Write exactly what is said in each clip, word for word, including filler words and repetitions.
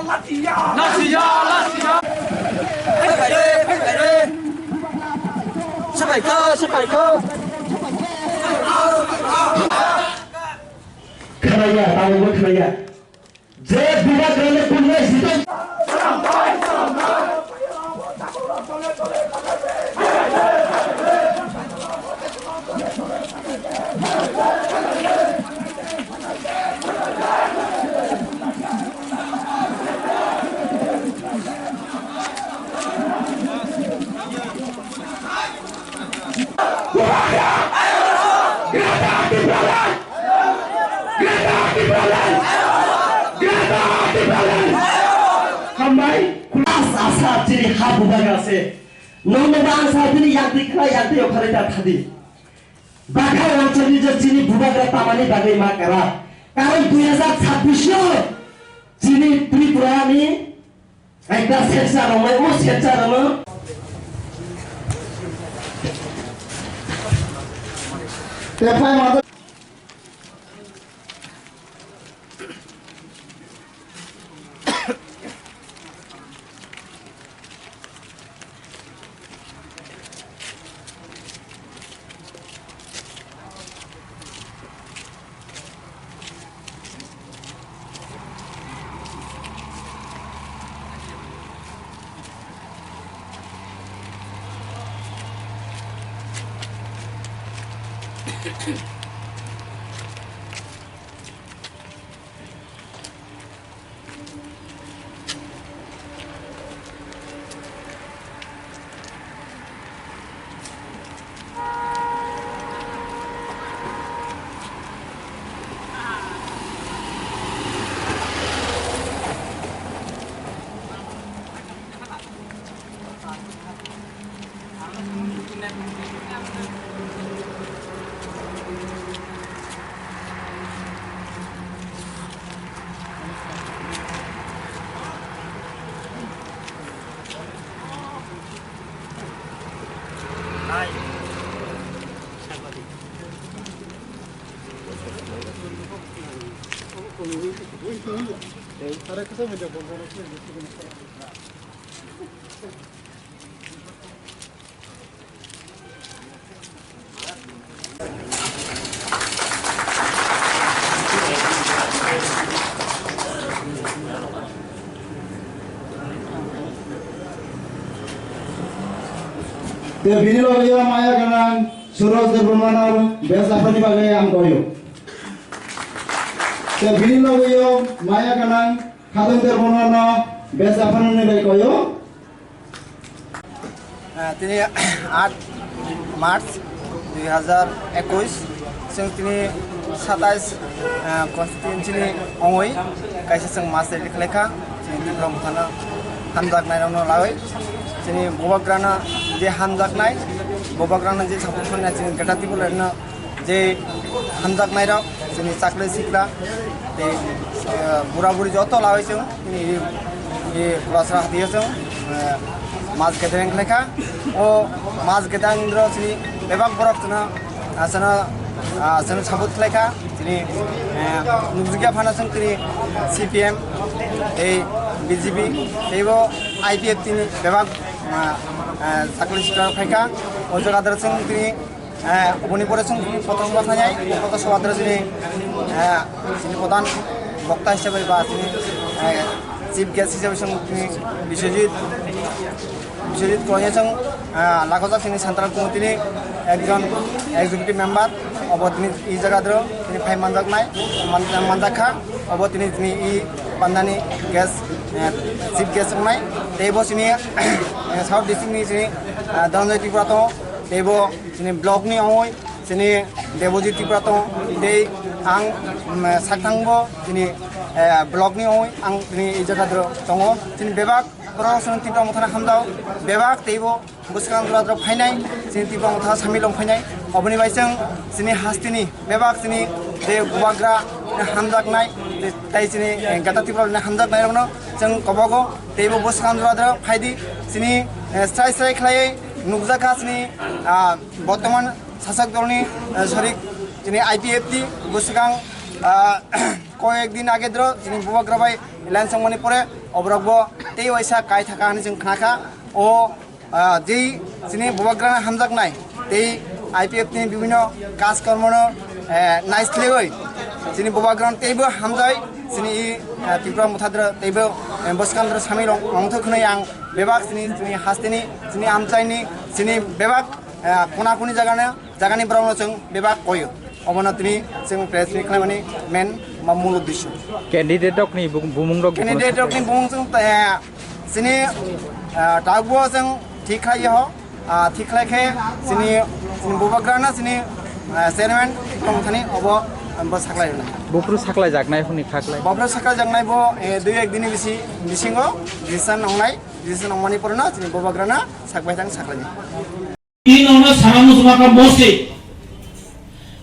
Lachiya, lachiya. Phaibai re, phaibai re. Sophai kho, sophai kho. Khwnaya, tabukbo khwnaya. Je bubagrano kunlai sitong. Hambai. As asa chini ha bubagra se. Nong nong ang sa chini yakti khlai yakti okhalai ta thadi. Bakha rangchakni je chini bubagra tamani bagwi ma kara. Karon dui hajar chabbish o chini Tripura ni ekta sersa romai o sersa romo. Te phai ma Te bini loge o maya gwnang Suraj Debbarmano best aphani bagwi ang koyo. Te bini loge o maya gwnang Khadon Debbarmano best aphani bagwi koyo. Ah, tini aat March dui hazar ekush, chwng tini satais, ah, constituency ni ongwi kaisa chwng master rally khlaikha, chini Tipra Mothano hamjaknairokno lawi, chini Bubagrano je hamjaknai, Bubagrano je support khlainai, chini Greater Tipraland no je hamjaknairok, chini chakri sikla, tei, eh, bura buri joto lawi chwng, chini, eh, Kulasra hati o chwng, eh, mass gathering khlaikha. O mass gathering ro chini bebak borok chwngno, ah, chwngno, ah, chwngno support khlaikha. Chini, eh, nukjagya phano chwng chini C P M, tei B J P, teibo I P F T ni bebak, ah, ah, chakri sikla phaikha. O jaga doro chwng chini Eh, oboni pore chwng tini photo soba khlainai, photo soba doro chini, eh, chini pradhan bokta hisabe ba chini, eh, chief guest hisabe chwng tini Biswajit, Biswajit Kroiya chwng, eh, lakhojak chini central committee ni ekjon executive member, obo tini e jaga doro tini phai manjaknai, man-, manjakha, obo tini, tini e pandani guest, eh, chief guest wngnai, tei bo chini, eh, South District ni chini, eh, Dhananjoy Tripura tongo, tei bo chini block ni ongoi, chini Debojit Tripura tongo, tei ang, mm, sakthangbo chini, eh, block ni ongoi ang chini e jaga doro tongo. Chini bebak borok chini Tipra Mothano hamjao, bebak teibo bwskang jora jora phainai, chini Tipra Motha samil wng phainai. Oboni bai chwng chini hasteni bebak chini je bubagra hamjaknai, tei chini, eh, Greater Tipraland hamjaknai rokno chwng kobogo, teibo bwskang jora jora phaidi. Chini, eh, srai srai khlaiwi nukjakha chini, ah, Bortoman sasok dolni, eh, sorry, chini I P F T bwswkang, ah, Koyek din age dro chini bubagra bai alliance wngmani pore oborok bo tei waisa kai thaka hinwi chwng khna kha. O, ah, jei chini bubagra hamjaknai tei I P F ni bibhinno kaj kormono, eh, naisliwi chini bubagra teibo hamjai chini, eh, Tipra Mothadra teibo, eh, bwskang dro samwi rong, rongthok hwnwi ang bebak chini, chini hasteni, chini amchaini, chini bebak, eh, kona koni jagano jagani borokno chwng bebak koyo. Obono tini chwng press meet khlaimani main ba mul uddesyo. Candidate rokni bu-, bumung rok Candidate rokni bumung chwng, eh, chini, eh, tabukbo chwng thik khlaiyo ho. Ah, thik khlai khe chini, chini bubagrana chini, eh, chairman tongthani obo, um, bo saklai rwnai. Buphuru saklai jaknai hwnwi kha khlai. Buphuru saklai jaknai bo, eh, dui ek dini bisi, bisingo decision wngnai, decision wngmani porno chini bubagrana sakbai thang saklai. Tini ono sana muchungma kha mose.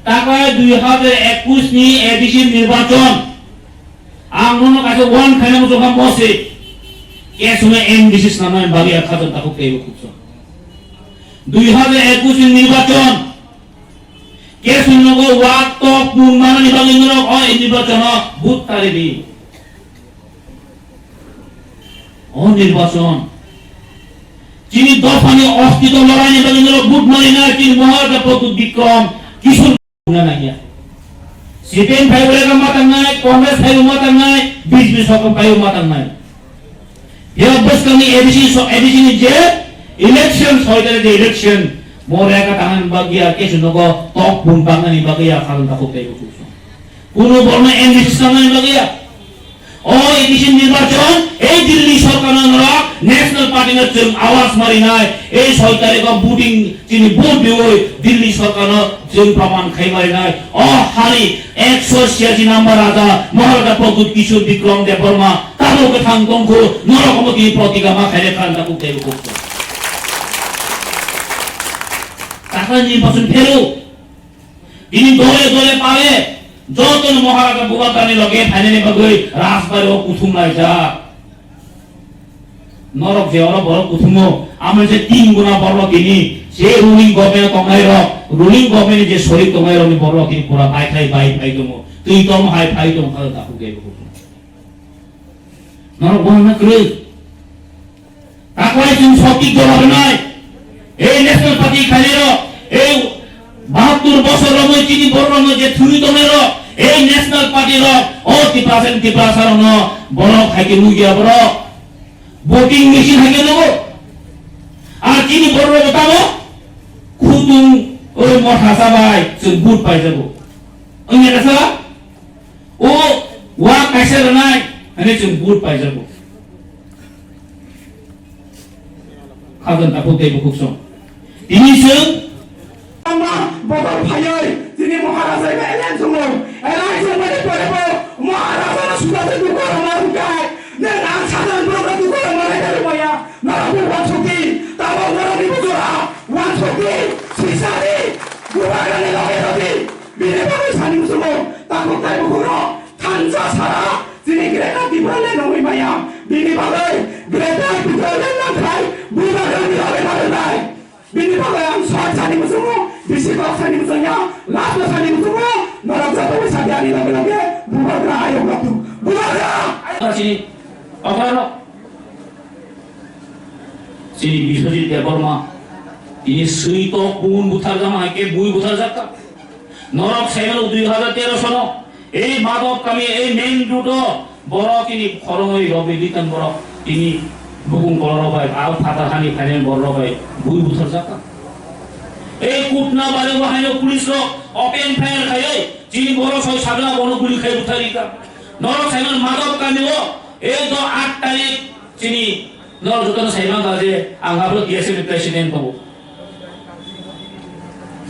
Takai dui hajar ekush ni A D C nirbachon. Ang nono kaisa warn khaina muchung kha mose. Kesu no M D C swnamnani bagwi a khatung takhuk teibo khukso. Dui hajar ekush ni nirbachon. Kesu nogo wak tok pung manani bagwi norok o nirbachon o vote kari di. O nirbachon. Chini dophani ostito laraini bagwi norok vote manina chini Maharaja Pradyut Bikram Kishore na nangya. C P M phaibo leka ma tangnai, Congress phaibo ma tangnai, B J P sokol phaibo ma tangnai. Ya bwskangni A D C so, A D C ni je election, soitare je election, mo leka tangnani bagwi ya, kesu nogo tok pung tangnani bagwi ya, khalon takhuk teibo khukso. Kuno borno M D C swnamnani bagwi ya. O A D C nirbachon, ei Delhi sorkarno norok National Party no chwng awas marinai, ei soi tarikh o voting chini vote diwi Delhi sorkarno chwng proman khai marinai. O hari ekso chhiyasi number raja Maharaja Pradyut Kishore Bikram Debbarma tamo kwthang tongkhu norok omo tini protika ma khaire khan ta kuk tei kuk. Takha nirbachon phero. Bini dole dole pare joto no Maharaja Bubagrani loge phainani bagwi rajbari o kuthum laijak. Norok je oro borok kuthumo, amo je tin guna borok kini, je ruling government tongnai rok, ruling government ni je sorik tongnai rok ni borok kini pura bai khai bai phai tongo. Twi tom hai phai tong kha ta khuge. Norok bo hwnna kwrwi. Takhwlai chwng sotik jora rwnai. Ei National Party khairok, ei bahattur bosor romwi chini borok romwi je thwi tongnai rok, ei National Party rok, o Tiprasa ni Tiprasa rokno borok hai khe nukya borok. Voting machine hai khe nugo. Ar chini borok rok tamo khutung oi motha sabai chwng vote pai jago. Wngya na sa? O wa kaisa rwnai, hwnwi chwng vote paijago. Khajang takhuk tei bukhuk song. Tini chwng Ama bodol phaiwi, tini Maharaja bai alliance wngo. Alliance wngmani pore bo Maharaja no suda se dukha rwma rwkha. Nang ang sadharan borok no dukha rwma nai dari maya. Norok bo wansukdi, tabok norok ni bujora, wansukdi, sisadi, Bubagrani loge rodi. Bini bagwi sani muchungo, takhuk tai bukhukno thansa sara chini Greater Tipraland nungwi maya. Bini bagwi Greater Tipraland nangkhai Bubagrani loge nangkhlai. Bini bagwi ang sor sani muchungo, bisi kok sani muchungya, last sani muchungo, norok joto bai sadi ani loge loge Bubagra ayok loktu. Bubagra! Chini, okhrano. Chini Biswajit Debbarma, tini swi tok bun butharjakma hai khe bui butharjak kha. Norok saimano dui hajar tero sono, ei Madhab kami, ei main road o borok tini khorongwi Robi Litan borok tini bukung koloro bai, aro phatar hani phainani borok bai bui butharjak kha. Ei Kutna bare bo haino police rok open fire khaiwi chini borok soi sagla bono guli khai buthari kha. Norok saimano Madhab kami o, ei do aat tarik Chini norok jotono sai mankha je ang abo D S F ni president tongo.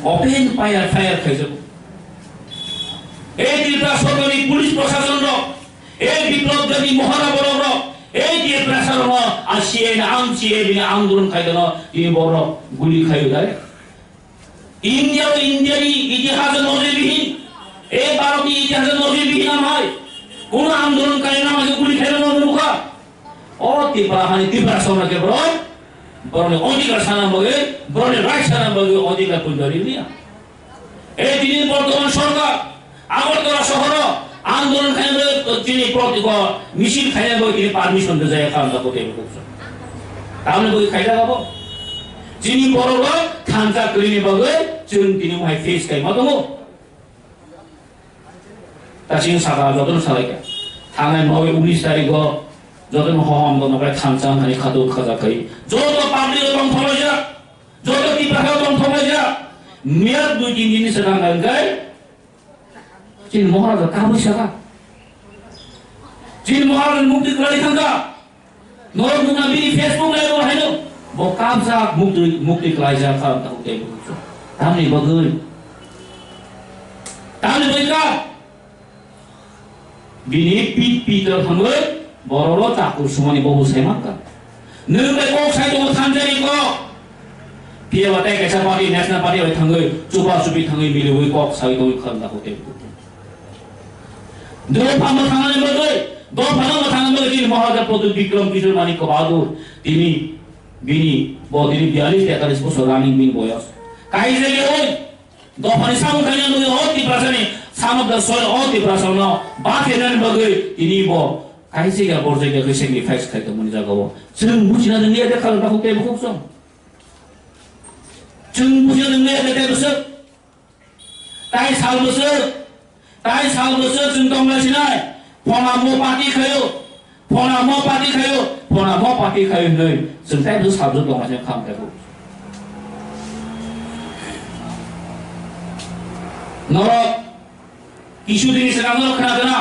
Open fire, fire khaijago. Ei Tripura sorkarni police prosason rok, ei Biplab Debbarma Mohara borok rok, ei Tripura sorkarno a C A ni ang C A bini andolon khaidano tini borok guli khaio dai. India o India ni itihas o nojirbihin, e Bharat ni itihas o nojirbihin amhai, kono andolon kainama khe guli khaina no nukha. O Tripura hani Tripura songna khe borok, borokni odhikar sana bagwi, borokni right sana bagwi odhikar punjari niya. E tini bortoman sorkar Agartala sohoro Andolon khaina bagwi chini protiko misil khaina bagwi tini permission rwjak kha, ang ta kote bukuk sa. Tamni bagwi khaijak abo. Chini borok rok thansa kwrwini bagwi chwng tini mohai face khaima tongo. Ta chini saka jotono salaikha. Thangnai mohai unis tarikgo jotono hohom dono bai thansa wngkhani khato khajak khai. Joto public rok tong thokjak. Joto Tipra rok tong thokjak. Miyat dui tin din ni swkang hwnkhai. Chini Maharaja kabui saka. Chini Maharaja mukti kwlai thangkha. Norok nukna bini Facebook live o haino. Bo kabjak mukti, mukti kwlaijak kha, ang takhuk tei bukuk. Tamni bagwi. Tamni bagwi ka. Bini pit pit o thangwi borok rok chakur sumani bobo sai mankha. Nwng bai kok sai tongo thanjani kok. Phiya ba tei kaisa party, National Party bai thangwi chuba chubi thangwi miliwi kok sai tongo khwlwng dakhuk tei. Dopha mwthangani bagwi, dopha no mwthangani bagwi chini Maharaja Pradyut Bikram Kishore Manikya Bahadur tini bini bo tini biyalish tekalish bosor running bini boyos. Kaisa oi Dophani samung khaina nugwi o Tiprasani, son of the soil, o Tiprasano ba khainani bagwi tini bo kaisa ya borjak ya khe sacrifice khai tongmani jagao. Chwng bujina nangya de khalok dakhuk tei bukhuk song. Chwng bujina nangya de tei bwswk. Tai sal bwswk. Tai sal bwswk chwng tongla sinai. Phona mo party khayo. Phona mo party khayo, phona mo party khayo hinwi chwng tei bwswk sabjak tongma se kham khaio. Norok kisu dini swkang norok khna khna.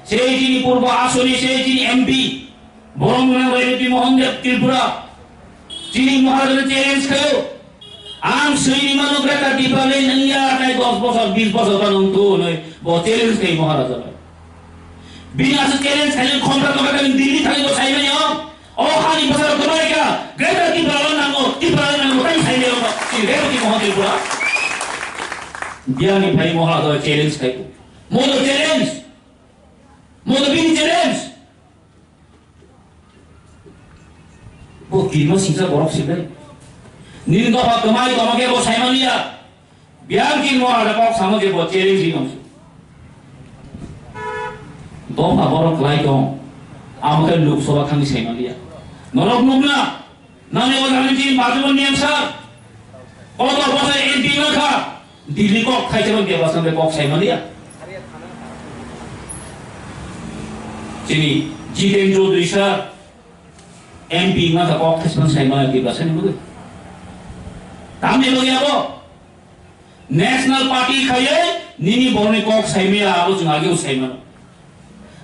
Sei chini purbo asoni, sei chini M P. Borok nang Rajyoti Mohan Dev Tripura. Chini Maharaja challenge khayo. Ang swi ni mano Greater Tipraland wngya, tai dos bosor, bis bosor ba nung tu noi. Bo challenge khai Maharaja bai. Bini aswk challenge khai khomra to kata Delhi thani bo sai mai o. O hani bosor to mai ka. Greater Tipraland nango, Tipraland nango, tai sai mai o. Si Revati Mohan Tripura. Biyani phai Maharaja challenge khai. Mo to challenge. Mo to bini challenge. Bo kirima singsa borok si bai. Nini dopha kwmai tongma khe bo saimaliya. Biyang kirimo ada kok samo je bo challenge ni tongsi. Dopha borok lai tong. Amo khe Lok Sabha thangni saimaliya. Norok nukna. Nani o jani chini bajibon niyam sa. Koto bosai M P wngkha. Delhi kok khai chalo Debasam bai kok sai maliya. Chini Jiten Chaudhary sir M P wngkha kok khai chalo sai maliya Debasam ni bagwi. Tamni bagwi abo National Party khaiye nini boroni kok sai maya abo chwng ageo sai mano.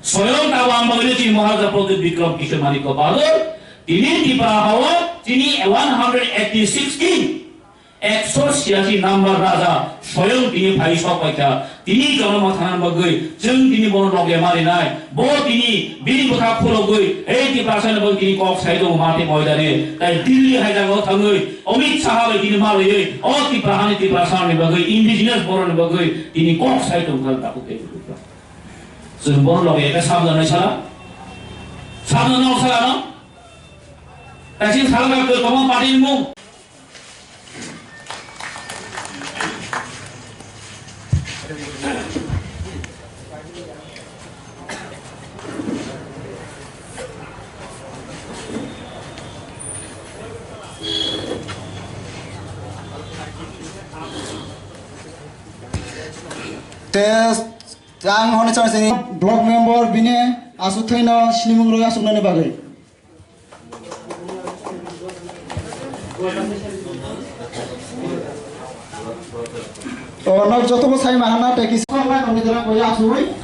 Soyong tabo ang bagwi chini Maharaja Pradyut Bikram Kishore Manikya Bahadur tini Tripura hao chini one hundred eighty six kin Ekso siyashi number raja soyong tini phai sok paikha. Tini jono ma thana bagwi chwng tini bono loge mari nai. Bo tini bini bwkha khulogwi ei Tiprasa ni bagwi tini kok sai tongo mate moidane. Tai Delhi hai jaga o thangwi Amit Shah bai tini malaiwi o Tipra hani Tiprasa ni bagwi indigenous borok ni bagwi tini kok sai tongkha dakhuk tei. Chwng bono loge ekhe sabjak nai sala. Sabjak nok sala no. Kaisa salga kwbangma party ni mung. Te ang hwnwi chong sini block member bini aswk thwino sinimung rwui aswknani bagwi. O nok joto bo sai mahana tei kisa.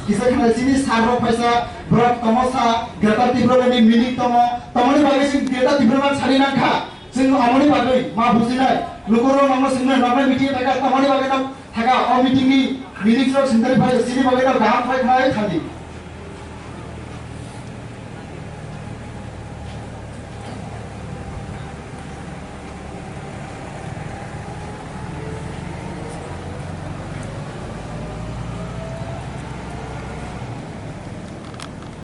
Kisa khna chini sar rok phaisa borok tomo sa Greater Tipraland ni meaning tomo, tomoni bagwi chwng Greater Tipraland sari nangkha. Chwng amoni bagwi ma bujinai. Lukurok nokno swngnai, noknai meeting thaka, tamoni bagwi no thaka, o meeting ni minutes rok sintari phai, sini bagwi no kaham phai khlai thangdi.